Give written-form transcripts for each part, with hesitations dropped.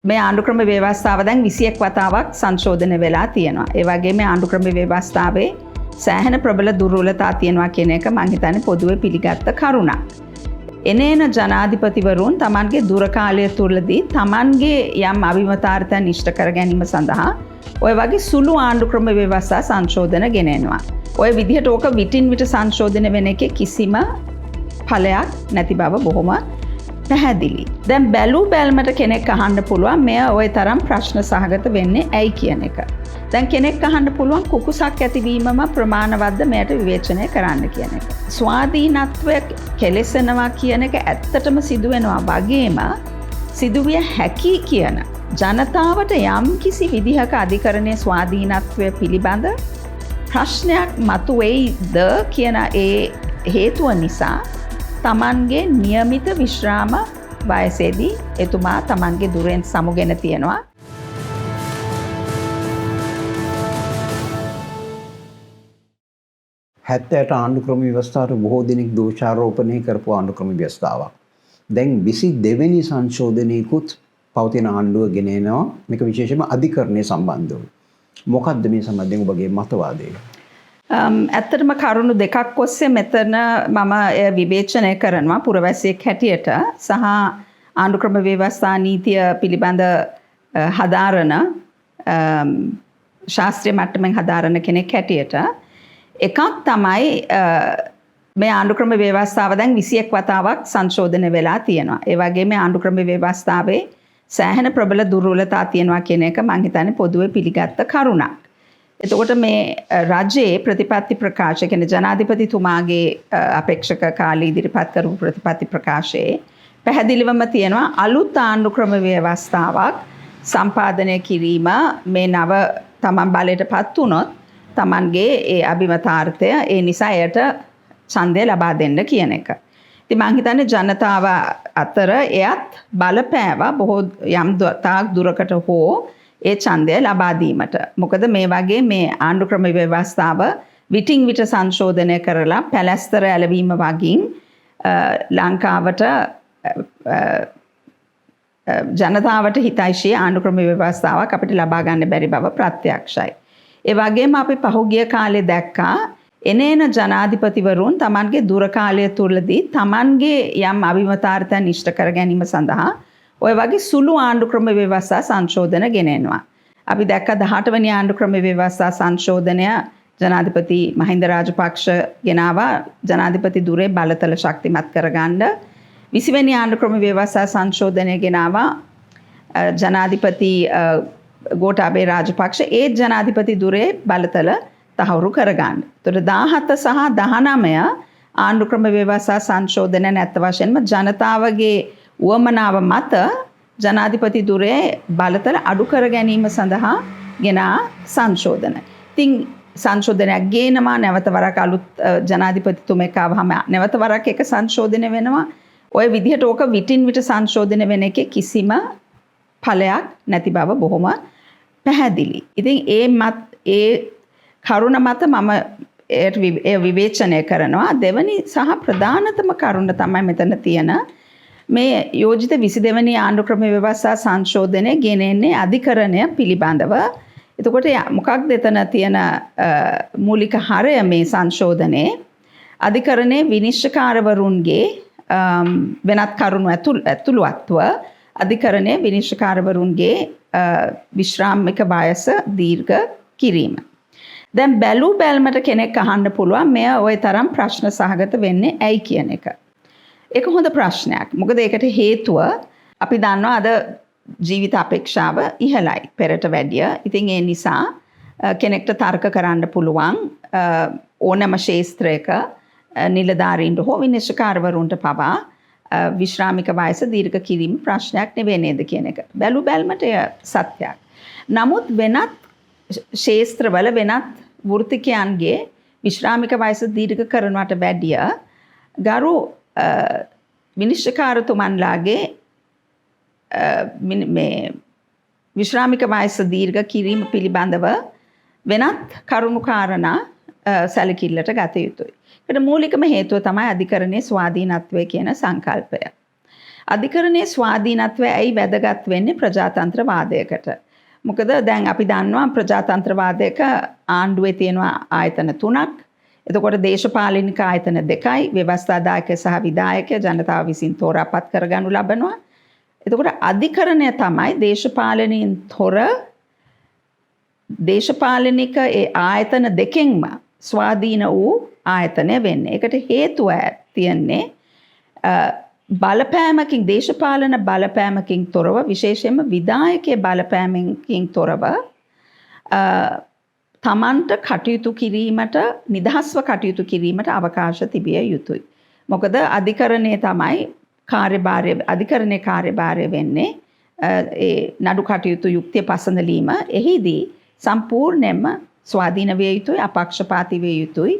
මේ ආණ්ඩුක්‍රම ව්‍යවස්ථාව දැන් 21 වතාවක් සංශෝධනය වෙලා තියෙනවා. ඒ වගේම මේ ආණ්ඩුක්‍රම ව්‍යවස්ථාවේ සෑහෙන ප්‍රබල දුර්වලතා තියෙනවා කියන එක මං හිතන්නේ පොදුවේ පිළිගත්ත කරුණක්. එන එන ජනාධිපතිවරුන් තමන්ගේ දුර කාලය තුළදී තමන්ගේ යම් අභිමතාර්ථයන් ඉෂ්ට කර ගැනීම සඳහා ඔය වගේ සුළු ආණ්ඩුක්‍රම ව්‍යවස්ථා සංශෝධන ගෙනෙනවා. ඔය විදිහට ඕක විටින් විට සංශෝධන වෙන එකේ කිසිම ඵලයක් නැති බව බොහොම පැහැදිලි. දැන් බැලූ බැල්මට කෙනෙක් අහන්න පුළුවන් මෙය ඔය තරම් ප්‍රශ්න සහගත වෙන්නේ ඇයි කියන එක. දැන් කෙනෙක් අහන්න පුළුවන් කුකුසක් ඇතිවීමම ප්‍රමාණවත්ද මෙයට විවේචනය කරන්න කියන එක. ස්වාධීනත්වය කෙලෙසනවා කියන එක ඇත්තටම සිදුවෙනවා වගේම සිදුවිය හැකි කියන ජනතාවට යම් කිසි විදිහක අධිකරණයේ ස්වාධීනත්වය පිළිබඳ ප්‍රශ්නයක් මතුවෙයිද කියන ඒ හේතුව නිසා තමන්ගේ නියමිත විශ්‍රාම වයසේදී එතුමා තමන්ගේ දුරෙන් සමුගෙන තියෙනවා. 78 ආණ්ඩුක්‍රම ව්‍යවස්ථාවට බොහෝ දෙනෙක් දෝෂාරෝපණය කරපු ආණ්ඩුක්‍රම ව්‍යවස්ථාවක්. දැන් 22 වෙනි සංශෝධනයකුත් පවතින ආණ්ඩුව ගෙන එනවා. මේක විශේෂයෙන්ම අධිකරණය සම්බන්ධව. මොකද්ද මේ සම්බන්ධයෙන් ඔබගේ මතවාදය? ඇත්තටම කරුණු දෙකක් ඔස්සේ මෙතන මම එය විවේචනය කරනවා පුරවැසියෙක් හැටියට සහ ආණ්ඩුක්‍රම ව්‍යවස්ථා නීතිය පිළිබඳ හදාරන ශාස්ත්‍රීය මට්ටමින් හදාරන කෙනෙක් හැටියට. එකක් තමයි මේ ආණ්ඩුක්‍රම ව්‍යවස්ථාව දැන් 21 වතාවක් සංශෝධනය වෙලා තියෙනවා. ඒ වගේම මේ ආණ්ඩුක්‍රම ව්‍යවස්ථාවේ සෑහෙන ප්‍රබල දුර්වලතා තියෙනවා කියන එක මං හිතන්නේ පොදුවේ පිළිගත්ත කරුණක්. එතකොට මේ රජයේ ප්‍රතිපත්ති ප්‍රකාශය කියන්නේ ජනාධිපතිතුමාගේ අපේක්ෂක කාලේ ඉදිරිපත් කරපු ප්‍රතිපත්ති ප්‍රකාශයේ පැහැදිලිවම තියෙනවා අලුත් ආණ්ඩුක්‍රම ව්‍යවස්ථාවක් සම්පාදනය කිරීම මේ නව තමන් බලයට පත් වුණොත් තමන්ගේ ඒ අභිමතාර්ථය ඒ නිසා එයට ඡන්දය ලබා දෙන්න කියන එක. ඉතින් මං හිතන්නේ ජනතාව අතර එයත් බලපෑවා බොහෝ යම් තාක් දුරකට හෝ ඒ ඡන්දය ලබා දීමට. මොකද මේ වගේ මේ ආණ්ඩුක්‍රම ව්‍යවස්ථාව විටින් විට සංශෝධනය කරලා පැලැස්තර ඇලවීම වගින් ලංකාවට ජනතාවට හිතයිශී ආණ්ඩුක්‍රම ව්‍යවස්ථාවක් අපිට ලබා ගන්න බැරි බව ප්‍රත්‍යක්ෂයි. ඒ වගේම අපි පහුගිය කාලේ දැක්කා එන එන ජනාධිපතිවරුන් තමන්ගේ දුර කාලය තුළදී තමන්ගේ යම් අභිමතාර්ථයන් ඉෂ්ට කර ගැනීම සඳහා ඔය වගේ සුළු ආණ්ඩුක්‍රම ව්‍යවස්ථා සංශෝධන ගෙනෙනවා. අපි දැක්ක 18 වෙනි ආණ්ඩුක්‍රම ව්‍යවස්ථා සංශෝධනය ජනාධිපති මහින්ද රාජපක්ෂ ගෙනාවා ජනාධිපති දුරේ බලතල ශක්තිමත් කරගන්න. 20 වෙනි ආණ්ඩුක්‍රම ව්‍යවස්ථා සංශෝධනය ගෙනාවා ජනාධිපති ගෝඨාභය රාජපක්ෂ ඒ ජනාධිපති දුරේ බලතල තහවුරු කරගන්න. එතකොට 17 සහ 19 ආණ්ඩුක්‍රම ව්‍යවස්ථා සංශෝධනය නැත්ත වශයෙන්ම ජනතාවගේ උවමනාව මත ජනාධිපති දුරේ බලතල අඩු කර ගැනීම සඳහා ගෙනා සංශෝධන. ඉතින් සංශෝධනයක් ගේනවා, නැවත වරක් අලුත් ජනාධිපතිතුමෙක් ආවහම නැවත වරක් එක සංශෝධනය වෙනවා. ඔය විදිහට ඕක විටින් විට සංශෝධනය වෙන එකේ කිසිම ඵලයක් නැති බව බොහොම පැහැදිලි. ඉතින් ඒ කරුණ මත මම එය විවේචනය කරනවා. දෙවනි සහ ප්‍රධානතම කරුණ තමයි මෙතන තියෙන මේ යෝජිත 22 වෙනි ආණ්ඩුක්‍රම ව්‍යවස්ථා සංශෝධනය ගෙනෙන්නේ අධිකරණය පිළිබඳව. එතකොට මොකක්ද එතන තියෙන මූලික හරය මේ සංශෝධනයේ? අධිකරණයේ විනිශ්චයකාරවරුන්ගේ වෙනත් කරුණු ඇතුළුවත්ව අධිකරණයේ විනිශ්චයකාරවරුන්ගේ විශ්‍රාමික වයස දීර්ඝ කිරීම. දැන් බැලූ බැල්මට කෙනෙක් අහන්න පුළුවන් මෙය ඔය තරම් ප්‍රශ්න සහගත වෙන්නේ ඇයි කියන එක. ඒක හොඳ ප්‍රශ්නයක්. මොකද ඒකට හේතුව අපි දන්නවා අද ජීවිත අපේක්ෂාව ඉහළයි පෙරට වැඩිය. ඉතින් ඒ නිසා කෙනෙක්ට තර්ක කරන්න පුළුවන් ඕනෑම ක්ෂේත්‍රයක නිලධාරීන්ට හෝ විනිශ්චයකාරවරුන්ට පවා විශ්‍රාමික වයස දීර්ඝ කිරීම ප්‍රශ්නයක් නෙවෙයි නේද කියන එක. බැලු බැල්මට එය සත්‍යයක්. නමුත් වෙනත් ක්ෂේත්‍රවල වෙනත් වෘත්තිකයන්ගේ විශ්‍රාමික වයස දීර්ඝ කරනවට වැඩිය ගරු විනිශ්චයකාරතුමන්ලාගේ මේ විශ්‍රාමික වයස දීර්ඝ කිරීම පිළිබඳව වෙනත් කරුණු කාරණා සැලකිල්ලට ගත යුතුයි. ඒකට මූලිකම හේතුව තමයි අධිකරණයේ ස්වාධීනත්වය කියන සංකල්පය. අධිකරණයේ ස්වාධීනත්වය ඇයි වැදගත් වෙන්නේ ප්‍රජාතන්ත්‍රවාදයකට? මොකද දැන් අපි දන්නවා ප්‍රජාතන්ත්‍රවාදයක ආණ්ඩුවේ තියෙනවා ආයතන තුනක්. එතකොට දේශපාලනික ආයතන දෙකයි, ව්‍යවස්ථාදායක සහ විධායක ජනතාව විසින් තෝරාපත් කරගනු ලබනවා. එතකොට අධිකරණය තමයි දේශපාලනයෙන් තොර දේශපාලනික ඒ ආයතන දෙකෙන්ම ස්වාධීන වූ ආයතනය වෙන්නේ. ඒකට හේතුව තියෙන්නේ බලපෑමකින්, දේශපාලන බලපෑමකින් තොරව, විශේෂයෙන්ම විධායකයේ බලපෑමකින් තොරව තමන්ට කටයුතු කිරීමට, නිදහස්ව කටයුතු කිරීමට අවකාශ තිබිය යුතුයි. මොකද අධිකරණය තමයි කාර්යභාරය, අධිකරණයේ කාර්යභාරය වෙන්නේ ඒ නඩු කටයුතු යුක්තිය පසඳලීම. එහිදී සම්පූර්ණයෙන්ම ස්වාධීන විය යුතුයි, අපක්ෂපාතී විය යුතුයි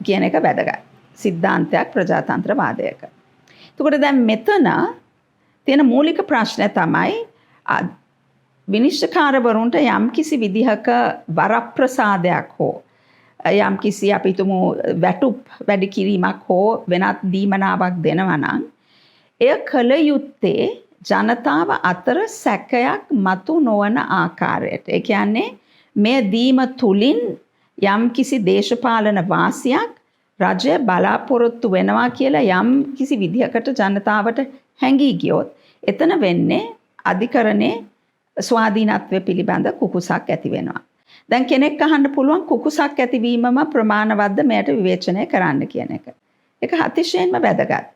කියන එක වැදගත් සිද්ධාන්තයක් ප්‍රජාතන්ත්‍රවාදයක. එතකොට දැන් මෙතන තියෙන මූලික ප්‍රශ්නය තමයි විනිශ්චයකාරවරුන්ට යම්කිසි විදිහක වරප්‍රසාදයක් හෝ යම්කිසි අපි හිතමු වැටුප් වැඩි කිරීමක් හෝ වෙනත් දීමනාවක් දෙනවා නම් එය කළ යුත්තේ ජනතාව අතර සැකයක් මතු නොවන ආකාරයට. ඒ කියන්නේ මෙය දීම තුලින් යම්කිසි දේශපාලන වාසියක් රජය බලාපොරොත්තු වෙනවා කියලා යම්කිසි විදිහකට ජනතාවට හැඟී ගියොත් එතන වෙන්නේ අධිකරණයේ ස්වාධීනත්වය පිළිබඳ කුකුසක් ඇති වෙනවා. දැන් කෙනෙක් අහන්න පුළුවන් කුකුසක් ඇතිවීමම ප්‍රමාණවත්ද මෙයට විවේචනය කරන්න කියන එක. ඒක අතිශයින්ම වැදගත්.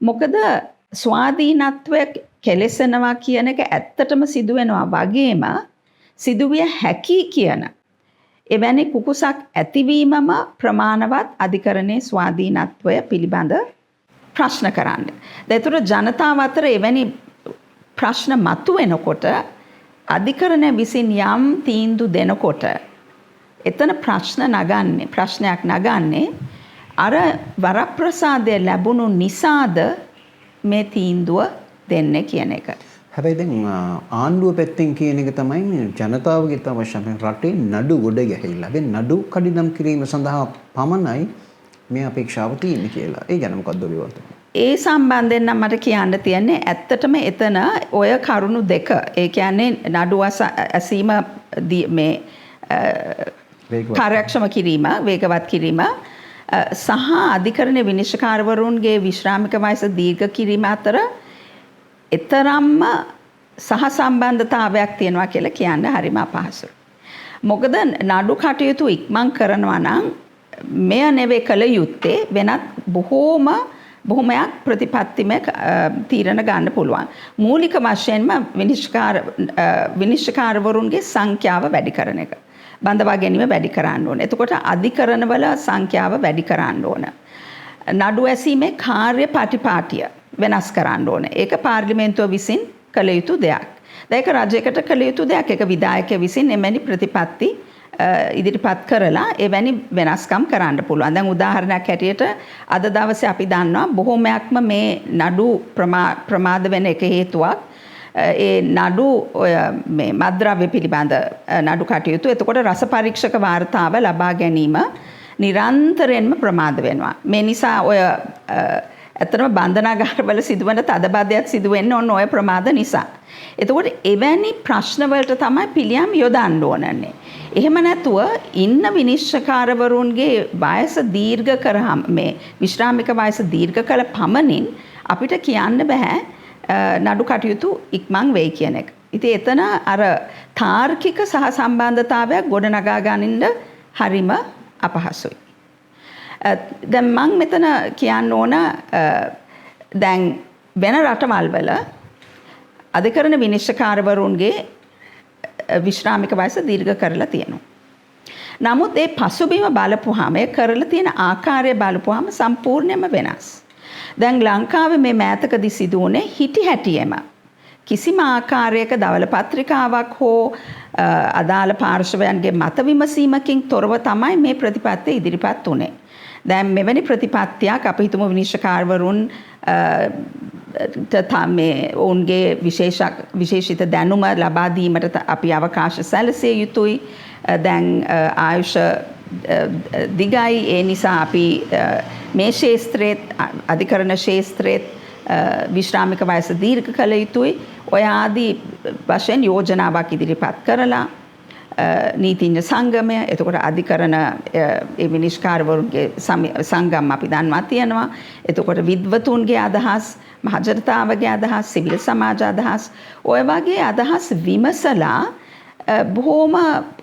මොකද ස්වාධීනත්වය කෙලෙසනවා කියන එක ඇත්තටම සිදු වෙනවා වගේම සිදුවිය හැකි කියන එවැනි කුකුසක් ඇතිවීමම ප්‍රමාණවත් අධිකරණයේ ස්වාධීනත්වය පිළිබඳ ප්‍රශ්න කරන්න. දැන් ඒතර ජනතාව අතර එවැනි ප්‍රශ්න මතුවෙනකොට අධිකරණය විසින් යම් තීන්දුව දෙනකොට එතන ප්‍රශ්නයක් නගන්නේ අර වරප්‍රසාදය ලැබුණු නිසාද මේ තීන්දුව දෙන්නේ කියන එක. හැබැයි දැන් ආණ්ඩුව පැත්තෙන් කියන එක තමයි මේ ජනතාවගේ අවශ්‍ය රටේ නඩු ගොඩ ගැහිලා. දැන් නඩු කඩිනම් කිරීම සඳහා පමණයි මේ අපේක්ෂාව තියෙන්නේ කියලා. ඒ ගැන මොකද්ද ඔබේ වර්තමාන? ඒ සම්බන්ධයෙන් නම් මට කියන්න තියෙන්නේ ඇත්තටම එතන ඔය කරුණු දෙක, ඒ කියන්නේ නඩු ඇසීම මේ කාර්යක්ෂම කිරීම, වේගවත් කිරීම සහ අධිකරණ විනිශ්චයකාරවරුන්ගේ විශ්‍රාමික වයස දීර්ඝ කිරීම අතර එතරම්ම සහසම්බන්ධතාවයක් තියෙනවා කියලා කියන්න හරිම අපහසුයි. මොකද නඩු කටයුතු ඉක්මන් කරනවා නම් මෙය නෙවෙයි කළ යුත්තේ, වෙනත් බොහොමයක් ප්‍රතිපත්තිමය තීරණ ගන්න පුළුවන්. මූලික වශයෙන්ම විනිශ්චයකාරවරුන්ගේ සංඛ්‍යාව වැඩි කරන එක. බඳවා ගැනීම වැඩි කරන්න ඕන. එතකොට අධිකරණවල සංඛ්‍යාව වැඩි කරන්න ඕන. නඩු ඇසීමේ කාර්ය පටිපාටිය වෙනස් කරන්න ඕන. ඒක පාර්ලිමේන්තුව විසින් කළ යුතු දෙයක්. දැන් ඒක රජයකට කළ යුතු දෙයක්. ඒක විධායකය විසින් එවැනි ප්‍රතිපත්ති ඉදිරිපත් කරලා එවැනි වෙනස්කම් කරන්න පුළුවන්. දැන් උදාහරණයක් හැටියට අද දවසේ අපි දන්නවා බොහොමයක්ම මේ නඩු ප්‍රමාද වෙන එක හේතුවක් ඒ නඩු ඔය මේ මත්ද්‍රව්‍ය පිළිබඳ නඩු කටයුතු. එතකොට රස පරීක්ෂක වාර්තාව ලබා ගැනීම නිරන්තරයෙන්ම ප්‍රමාද වෙනවා. මේ නිසා ඔය ඇත්තටම බන්ධනාගාරවල සිදුවන තදබදයක් සිදු වෙන්නේ ඔන්න ඔය ප්‍රමාද නිසා. එතකොට එවැනි ප්‍රශ්න වලට තමයි පිළියම් යොදන්න ඕනන්නේ. එහෙම නැතුව ඉන්න විනිශ්චයකාරවරුන්ගේ වයස දීර්ඝ කරාම මේ විශ්‍රාමික වයස දීර්ඝ කළ පමණින් අපිට කියන්න බෑ නඩු කටයුතු ඉක්මන් වෙයි කියන එක. ඉතින් එතන අර තාර්කික සහසම්බන්ධතාවයක් ගොඩනගා ගනින්න හරිම අපහසුයි. දැන් මං මෙතන කියන්න ඕන, දැන් වෙන රටවල් වල අධිකරණ විනිශ්චයකාරවරුන්ගේ විශ්‍රාමික වයස දීර්ඝ කරලා තියෙනවා. නමුත් ඒ පසුබිම බලපුවාම, ඒ කරලා තියෙන ආකාරය බලපුවාම සම්පූර්ණයෙන්ම වෙනස්. දැන් ලංකාවේ මේ මෑතකදී සිදු වුණේ හිටි හැටියෙම කිසිම ආකාරයක දවල පත්‍රිකාවක් හෝ අදාළ පාර්ශවයන්ගේ මත විමසීමකින් තොරව තමයි මේ ප්‍රතිපත්තිය ඉදිරිපත් වුණේ. දැන් මෙවැනි ප්‍රතිපත්තියක් අපි හිතමු විනිශ්චයකාරවරුන් මේ ඔවුන්ගේ විශේෂිත දැනුම ලබා දීමට අපි අවකාශ සැලසිය යුතුයි. දැන් ආයුෂ දිගයි. ඒ නිසා අපි මේ ක්ෂේත්‍රයේත්, අධිකරණ ක්ෂේත්‍රයේත් විශ්‍රාමික වයස දීර්ඝ කළ යුතුයි. ඔය ආදී වශයෙන් යෝජනාවක් ඉදිරිපත් කරලා නීතිඥ සංගමය, එතකොට අධිකරණ ඒ විනිශ්චයකාරවරුන්ගේ සංගම් අපි දන්වා තියෙනවා. එතකොට විද්වතුන්ගේ අදහස්, මහජනතාවගේ අදහස්, සිවිල් සමාජ අදහස්, ඔය වගේ අදහස් විමසලා බොහෝම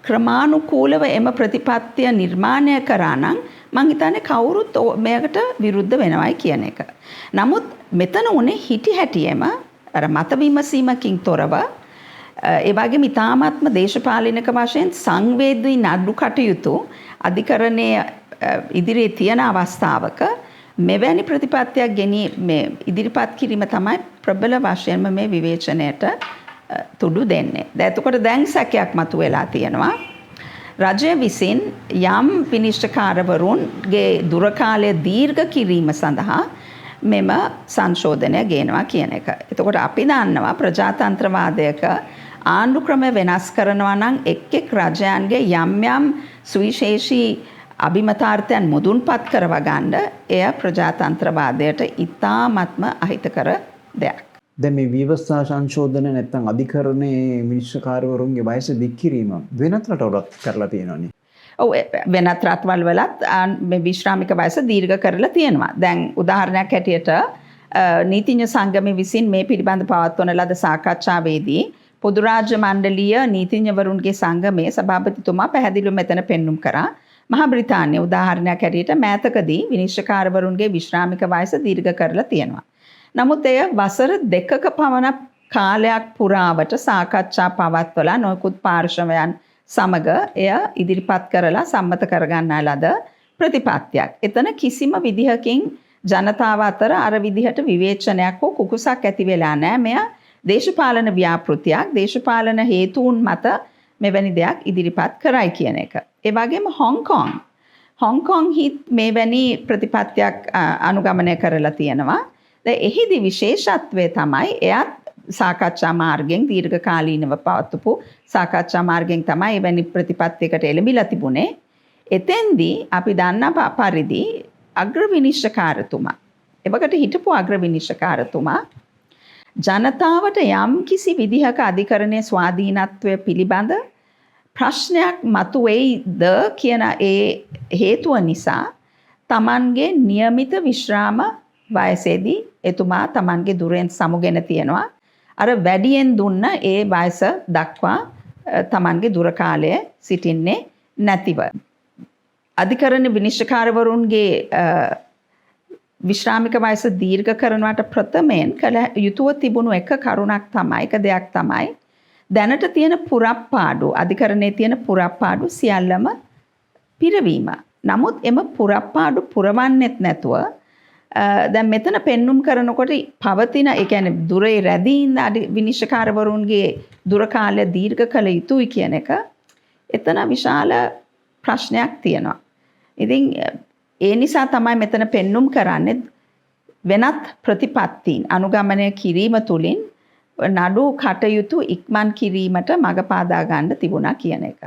ක්‍රමානුකූලව එම ප්‍රතිපත්තිය නිර්මාණය කරා නම් මං හිතන්නේ කවුරුත් මේකට විරුද්ධ වෙනවයි කියන එක. නමුත් මෙතන උනේ හිටි හැටියෙම අර මත විමසීමකින් තොරව, ඒ වගේම ඉතාමත්ම දේශපාලනික වශයෙන් සංවේදී නඩු කටයුතු අධිකරණයේ ඉදිරියේ තියෙන අවස්ථාවක මෙවැනි ප්‍රතිපත්තියක් ගෙනී මේ ඉදිරිපත් කිරීම තමයි ප්‍රබල වශයෙන්ම මේ විවේචනයට තුඩු දෙන්නේ. දැන් එතකොට දැන් සැකයක් මතුවෙලා තියෙනවා. රජය විසින් යම් විනිශ්චයකාරවරුන්ගේ දුර කාලය දීර්ඝ කිරීම සඳහා මෙම සංශෝධනය ගේනවා කියන එක. එතකොට අපි දන්නවා ප්‍රජාතන්ත්‍රවාදයක ආණ්ඩු ක්‍රම වෙනස් කරනවා නම් එක් එක් රජයන්ගේ යම් යම් සුවිශේෂී අභිමතාර්ථයන් මුදුන්පත් කරව ගන්න එය ප්‍රජාතන්ත්‍රවාදයට ඉතාමත්ම අහිතකර දෙයක්. දැන් මේ ව්‍යවස්ථා සංශෝධන නැත්නම් අධිකරණයේ විනිශ්චයකාරවරුන්ගේ වයස දික් කිරීම වෙනත් රටවලත් කරලා තියෙනවානේ. ඔව්, වෙනත් රටවල් වලත් මේ විශ්‍රාමික වයස දීර්ඝ කරලා තියෙනවා. දැන් උදාහරණයක් හැටියට නීතිඥ සංගමය විසින් මේ පිළිබඳ පවත්වන ලද සාකච්ඡාවේදී පොදු රාජ්‍ය මණ්ඩලීය නීතිඥවරුන්ගේ සංගමයේ සභාපතිතුමා පැහැදිලිව මෙතන පෙන්නුම් කරා. මහා බ්‍රිතාන්‍ය උදාහරණයක් හැටියට මෑතකදී විනිශ්චයකාරවරුන්ගේ විශ්‍රාමික වයස දීර්ඝ කරලා තියෙනවා. නමුත් එය වසර 2ක පමණ කාලයක් පුරාවට සාකච්ඡා පවත්වලා නොයෙකුත් පාර්ශවයන් සමග එය ඉදිරිපත් කරලා සම්මත කරගන්නා ලද ප්‍රතිපත්තියක්. එතන කිසිම විදිහකින් ජනතාව අතර අර විදිහට විවේචනයක් හෝ කුකුසක් ඇති වෙලා නෑ. මෙය දේශපාලන ව්‍යාපෘතියක්. දේශපාලන හේතුන් මත මෙවැනි දෙයක් ඉදිරිපත් කරයි කියන එක. ඒ වගේම හොංකොං. හොංකොං හිත් මෙවැනි ප්‍රතිපත්තියක් අනුගමනය කරලා තියෙනවා. දැන් එහිදී විශේෂත්වය තමයි එයත් සාකච්ඡා මාර්ගයෙන් දීර්ඝකාලීනව පවත්වපු සාකච්ඡා මාර්ගයෙන් තමයි එවැනි ප්‍රතිපත්තියකට එළඹිලා තිබුණේ. එතෙන්දී අපි දන්නා පරිදි අග්‍ර විනිශ්චයකාරතුමා, එවකට හිටපු අග්‍ර විනිශ්චයකාරතුමා ජනතාවට යම් කිසි විදිහක අධිකරණයේ ස්වාධීනත්වය පිළිබඳ ප්‍රශ්නයක් මතුවෙයිද කියන ඒ හේතුව නිසා තමන්ගේ නියමිත විශ්‍රාම වයසේදී එතුමා තමන්ගේ දුරෙන් සමුගෙන තියෙනවා. අර වැඩියෙන් දුන්න ඒ වයස දක්වා තමන්ගේ දුර කාලය සිටින්නේ නැතිව. අධිකරණ විනිශ්චයකාරවරුන්ගේ විශ්‍රාමික වයස දීර්ඝ කරනවට ප්‍රථමයෙන් කළ යුතුව තිබුණු එක කරුණක් තමයි, එක දෙයක් තමයි දැනට තියෙන පුරප්පාඩු, අධිකරණයේ තියෙන පුරප්පාඩු සියල්ලම පිරවීම. නමුත් එම පුරප්පාඩු පුරවන්නෙත් නැතුව දැන් මෙතන පෙන්නුම් කරනකොට පවතින, ඒ කියන්නේ දුරේ රැඳී ඉන්න විනිශ්චයකාරවරුන්ගේ දුර කාලය දීර්ඝ කළ යුතුයි කියන එක එතන විශාල ප්‍රශ්නයක් තියෙනවා. ඉතින් ඒ නිසා තමයි මෙතන පෙන්නුම් කරන්නේ වෙනත් ප්‍රතිපත්තීන් අනුගමනය කිරීම තුළින් නඩු කටයුතු ඉක්මන් කිරීමට මඟ පාදා ගන්න තිබුණා කියන එක.